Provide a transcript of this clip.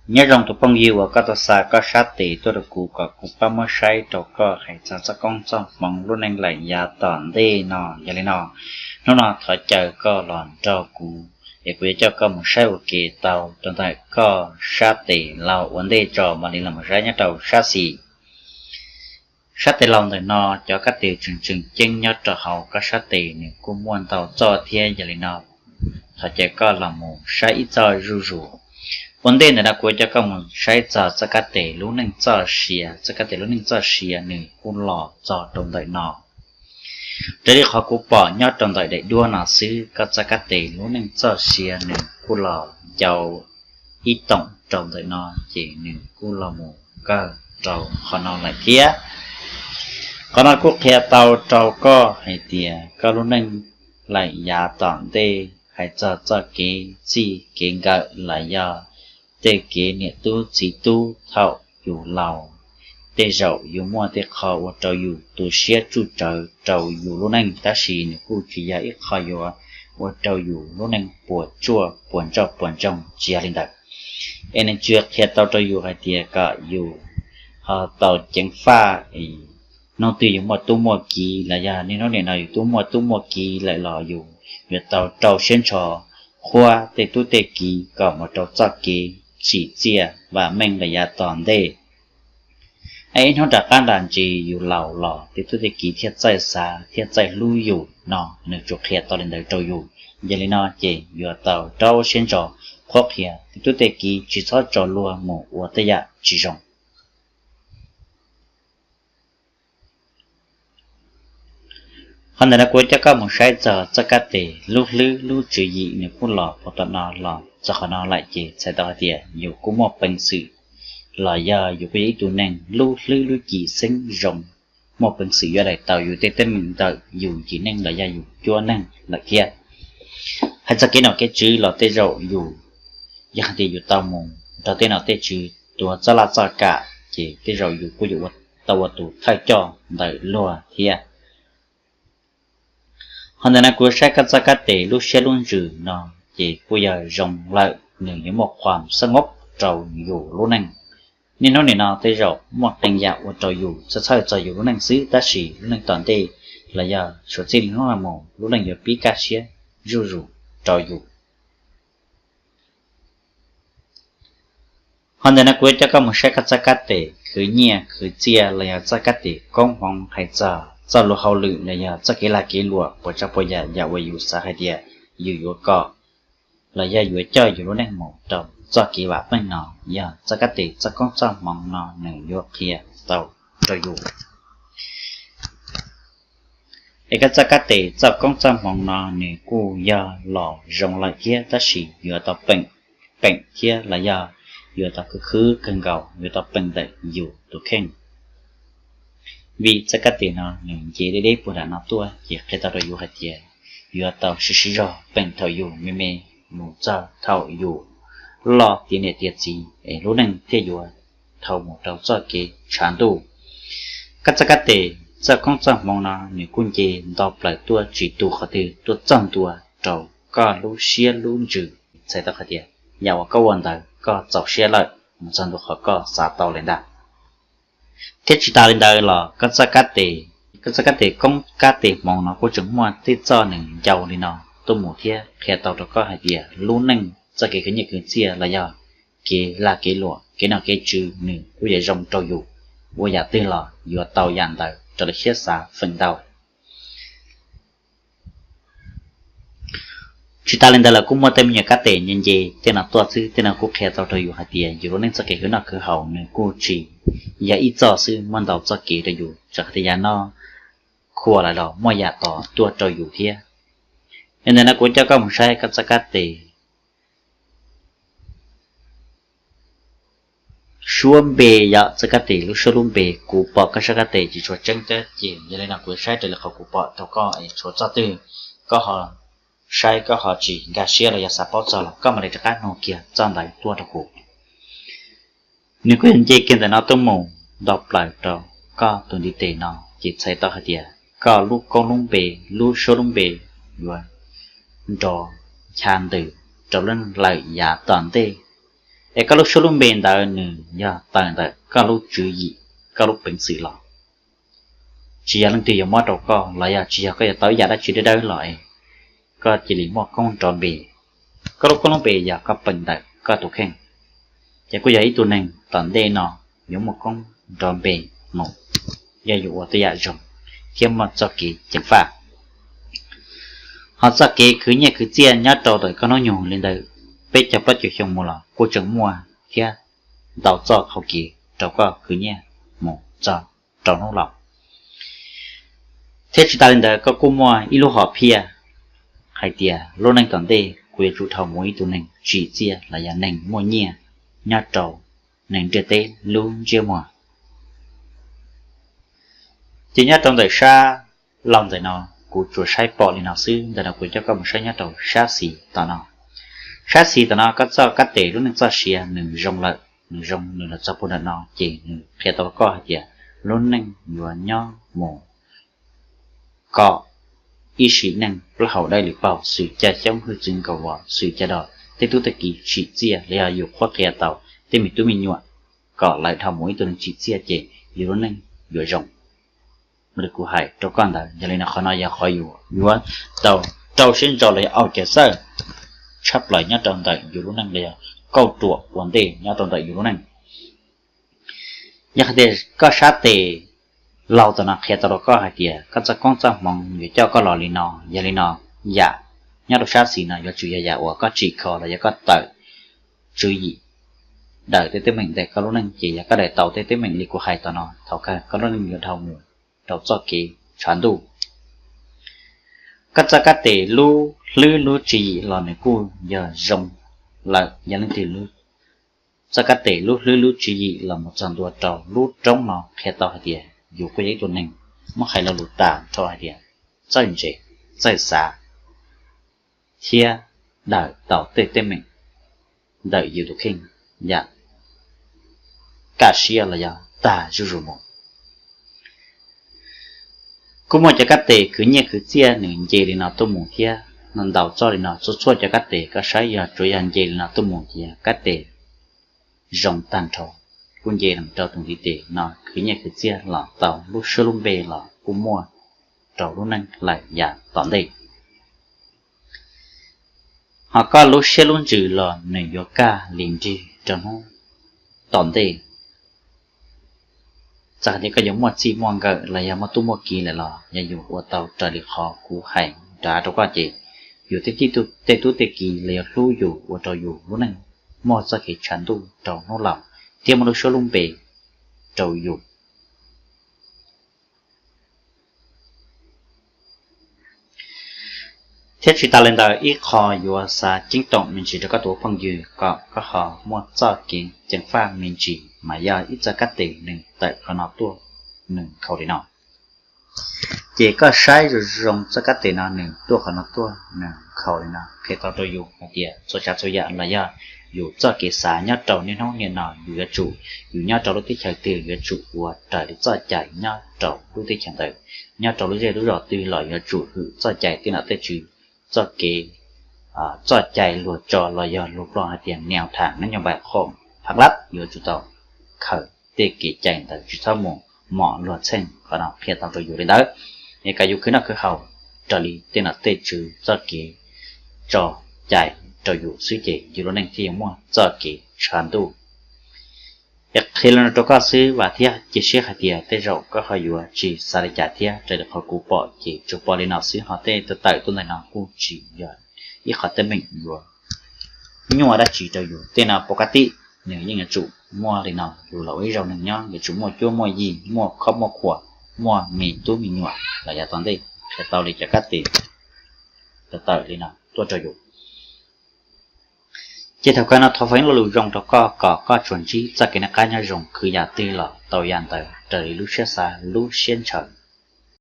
Nyob zoo tus phooj ywg uas koj tau xa koj sab tes tuaj rau kuv kom kuv pab muab saib rau koj hais txog txoj koob txoj hmoov lub neej lawm yav tom ntej no. Yog li no, hnub no thov caw koj los nrog kuv es kuv yuav coj koj mus saib ua ke tau rau ntawm koj sab tes laug ua ntej tso mam li los saib nyob rau sab xis. Sab tes laug ntawm no cov kab tes tseem tseem ceeb nyob rau hauv koj sab tes nws kuj muaj ntau txoj thiab. Yog li no, thov caw koj los mus saib ib txoj zuj zus. Ua ntej ntawm no kuv coj koj mus saib txog txoj kab tes lub neej txoj sia. Txoj kab tes lub neej txoj sia nws kuj los txog rau ntawm no. Raws li qhov kuv pom nyob rau ntawm daim duab no xwb, koj txoj kab tes lub neej txoj sia nws kuj los ncau ib toom rau ntawm no, ces nws kuj los mus kawg rau qhov no lawm thiab. Qhov no kuj qhia tau rau koj hais tias koj lub neej lawm yav tom ntej hais txog txoj kev txij kev nkawm los yog tej kev niam tub txiv tub thaum yus laus, tej zaum yuav muaj tej qho ua rau yus tu siab tsuj tsawv rau yus lub neej, tab sis nws kuj tsis yog ib qho yuav ua rau yus lub neej puas tsuaj puas ntsoj puas ntsoog, tsis yog li ntawd. Es nws tsuas qhia tau rau yus hais tias kom yus ho tau ceev faj, hnub twg yus muaj tub muaj kiv los yog niaj hnub nim no yus twb muaj tub muaj kiv lawm los yus yuav tau rau siab ntso qhuab tej tub tej kiv kom mus rau txoj kev tsim txiaj vam meej lawm yav tom ntej. Es ib hnub rov qab nram ntsis yus laus los tej tub tej kiv thiaj txawj xav thiaj txawj hlub yus no, nws tsuas qhia tau li ntawd rau yus. Yog li no ces yuav tau rau siab ntso qhuab qhia tej tub tej kiv tsis txhob tso luag mus ua tej yam tsis zoo. Qhov ntawm no kuv coj koj mus saib txog txoj kab tes lub hlwb lub tswv yim nws kuj los puag tom no los txog qhov no lawm ces txhais tau hais tias yus kuj muaj peev xwm los yog yus kuj yog ib tug neeg lub hlwb lub cim xeeb zoo, muaj peev xwm yuav daim tau yus tej teeb meem ntawm yus yim neej los yog yus cuab neeg lawm thiab. Hais txog kev nom kev tswv los tej zaum yus, yog hais tias yus tau mus nrog tej nom tej tswv tuav txoj laj txoj kam ces tej zaum yus kuj yuav tau ua tus thawj coj ntawm luag thiab. Qhov ntawm no kuv saib koj txoj kab tes lub siab lub ntsws no ces kuj yog zoo lawm, nws yuav muaj qhuas xab ngob rau yus lub neej. Niaj hnub nim no tej zaum muaj qee yam ua rau yus txhawj txhawj txog yus lub neej xwb, tab sis lub neej tom ntej los yog suav txij li hnub no mus lub neej yuav pib kaj siab zuj zus rau yus. Qhov ntawm no kuv coj koj mus saib koj txoj kab tes khwv nyiaj khwv txiaj los yog txoj kab tes koob hmoov hais txog txoj luag hauj lwm los yog txoj kev lag kev luam puas tsav puas yam, yam uas yus xav hais tias yus yuav kom los yog yuav coj yus lub neej mus rau txoj kev vam meej no, yog txoj kab tes txoj koob txoj hmoov no nws yuav qhia tau rau yus. Es koj txoj kab tes txoj koob txoj hmoov no nws kuj yog los zoo lawm thiab, tab sis yuav tau peem, peem thiab los yog yuav tau khwv khwv kawg nkaus, yuav tau peem ntawm yus tus kheej. Vim txoj kab tes no nws nce deb deb puag nram no tuaj ces qhia tau rau yus hais tias yuav tau siv siv zog peem thaum yus me me mus txog thaum yus loj tiav niam tiav txiv es lub neej thiaj yuav dhau mus rau txoj kev tshav ntuj. Koj txoj kab tes txoj koob txoj hmoov no nws kuj nce nto plaws tuaj tsis tu qhov twg, tuaj txog ntua rau koj lub siab lub ntsws, txhais tau hais tias yam uas koj ua ntawd koj txaus siab lawm mus txog ntua qhov koj xav tau lawm ntag. Thiab tsis tas li ntawd los koj txoj kab tes, koj txoj kab tes koob kab tes hmoov no kuj tseem muaj tej txoj nws ncau li no tuaj mus thiab qhia tau rau koj hais tias lub neej txoj kev khwv nyiaj khwv txiaj los yog kev lag kev luam kev nom kev tswv nws kuj yuav zoo rau yus, ua yam twg los yuav tau yam ntawd raws li siab xav feem ntau. Tsis tas li ntawd los kuj muaj tej me nyuam kab tes nce nce tej no tuaj xwb, tej no kuj qhia tau rau yus hais tias yus lub neej txoj kev khwv noj khwv haus nws kuj tsis yog ib txoj xwb, muaj ntau txoj kev rau yus, txawm hais tias yav no khua lawm los muaj yam tos tuaj rau yus thiab. Yog ntawm no kuv coj koj mus saib koj txoj kab tes suab npe, yog txoj kab tes lub suab lub npe. Kuv pom koj sab kab tes tsis tshua tseeb tab sis yog li no kuv saib raws li qhov kuv pom rau koj es tshuav txoj twg koj ho saib koj ho tsis nkag siab los yog xav paub txog los koj mam li rov qab nug kiag txoj ntawd tuaj rau kuv. Nws kuj yuav nce kiag ntawm no tuaj mus nto plaws rau koj tus ntiv tes no ces txhais tau hais tias koj lub koob lub npe, lub suab lub npe yuav nrov ncha ntws rau lub neej lawm yav tom ntej. Es koj lub suab lub npe ntawd nws yog tawm ntawm koj lub tswv yim, koj lub peev xwm los. Tsis yog leej twg yuav muab rau koj los yog tsis yog koj yuav tau ib yam dab tsi dawb dawb los es koj cia li muaj koob nrov npe. Koj lub koob lub npe yog koj peem ntawm koj tus kheej. Ces kuj yog ib tug neeg tom ntej no yuav muaj koob nrov npe mus, yog yus ua tej yam zoo thiab muaj txoj kev ceev faj. Ho txoj kev khwv nyiaj khwv txiaj nyob rau ntawm koj hnub nyoog li ntawm peb caug plaub caug xyoo mus los kuj tseem muaj thiab ntau txoj hau kev rau koj khwv nyiaj mus txog rau hnub laus. Thiab tsis tas li ntawd koj kuj muaj ib lub hom phiaj hais tias lub neej tom ntej kuv yuav tsum dhau mus ib tug neeg tsim txiaj los yog neeg muaj nyiaj nyob rau neeg ntiaj teb lub ntsiab muag. Ces nyob rau ntawm sab laug ntawm no kuv tsuas saib pom li no xwb, ntawm no kuv coj koj mus saib nyob rau sab xis tom no. Sab xis tom no koj txoj kab tes lub neej txoj sia nws zoo lawm, nws zoo nws los txog puag nram no ces nws qhia tau rau koj hais tias lub neej yuav nyob mus kom ib sim neej plaub hau dawb li paug, xwm caj xyoob hwj txwv nkaus vos, xwm caj dog tej tub tej kiv tsim txiaj los yog yus qhuab qhia tau tej me tub me nyuam kom lawv dhau mus ib tug neeg tsim txiaj ces yus lub neej yuav zoo. Li kuv hais rau koj ntawd, yog li no qhov no yog qhov yus yuav tau rau siab ntso los yog au cav xawj tshaj plaws nyob rau ntawm yus lub neej los yog kauj ruam ua ntej nyob rau ntawm yus lub neej. Yog hais tias koj sab tes laug tom no qhia tau rau koj hais tias koj txoj koob txoj hmoov yuav coj koj los li no, yog li no yam nyob rau sab xis no yuav tsum yog yam uas koj tsim kho los yog koj tawm tswv yim daws tej teeb meem ntawm koj lub neej, ces yog koj daws tau tej teeb meem li kuv hais tom no thaum kawg koj lub neej yuav dhau mus rau txoj kev tshav ntuj. Koj txoj kab tes lub hlwb lub tswv yim los nws kuj yog zoo lawm, yog leej twg txoj kab tes lub hlwb lub tswv yim los mus txog ntua rau lub roob no qhia tau hais tias yus kuj yog ib tug neeg muab hais lo lus tas nrho hais tias txawj ntse, txawj xav thiab daws tau tej teeb meem ntawm yus tus kheej yam kaj siab los yog tag zuj zus mus. Kuj muaj cov kab tes khwv nyiaj khwv txiaj nws nce li no tuaj mus thiab, ntau txoj li no txhua txhua cov kab tes koj saib yog tsuas yog nce li no tuaj mus ces yog kab tes zoo tag nrho. Kuj nce los rau tus ntiv tes no khwv nyiaj khwv txiaj los tau lub suab lub npe los kuj muaj rau lub neej lawm yav tom ntej. Ho koj lub siab lub ntsws los nws yuav kaj li nrig rau hnub tom ntej. Txawm hais tias koj yuav muaj txij muaj nkawm los yog muaj tub muaj kiv lawm los yog yus ua tau raws li qhov kuv hais nrad rau koj ces yus tej tub tej kiv los yog hlub yus ua rau yus lub neej muaj txoj kev tshav ntuj rau hnub laus thiab muaj lub suab lub npe rau yus. Thiab tsis tas li ntawd ib qho yuav xav ceeb toom me ntsis rau koj tus phooj ywg kom koj ho muaj txoj kev ceev faj me ntsis mas yog ib txoj kab tes nws tawm qhov no tuaj nws nkhaus li no. Ces koj saib zoo zoo txoj kab tes no nws tuaj qhov no tuaj nws nkhaus li no qhia tau rau yus hais tias txhua tsav txhua yam los yog yus txoj kev xav nyob rau niaj hnub niaj no yus yuav tsum, yus nyob rau lub teb chaws twg yuav tsum ua raws li txoj cai nyob rau lub teb chaws ntawd, nyob rau lub zej lub zos twg los yuav tsum hwm txoj cai tej nom tej tswv, txoj kev, txoj cai luag tso los yog luag plo hais tias neo tham nab nyob npais qhoom phav lab yuav tsum tau khaws tej kev cai ntawd tsis txhob mus mom luag txheej. Qhov no qhia tau rau yus li ntawd es kom yus khwv noj khwv haus raws li tej nom tej tswv txoj kev tso cai rau yus xwb ces yus lub neej thiaj yuav muaj txoj kev tshav ntuj. Es qhia li no rau koj xwb vam thiab cia siab hais tias tej zaum koj ho yuav tsis xav li cas thiab raws li qhov kuv pom ces tsuas pom li no xwb ho tej tawm tawm tuaj ntawm no kuj tsis yog ib qhov teeb meem yuav nyuaj dab tsi rau yus. Tej no pov kab tib nws yeej yuav tsum muaj li no, yus los ua ib zaug neeg nyob yuav tsum muaj cuab muaj yig, muaj khob muaj khuam, muaj me tub me nyuam los yav tom ntej qhia tau li cov kab tes tawm tawm li no tuaj rau yus. Ces thaum kawg no thov foom ib lo lus zoo rau koj kom koj tsuas ntsib txoj kev noj qab nyob zoo, khwv yam twg los tau yam ntawd raws li lub siab xav lub siab ntshaw.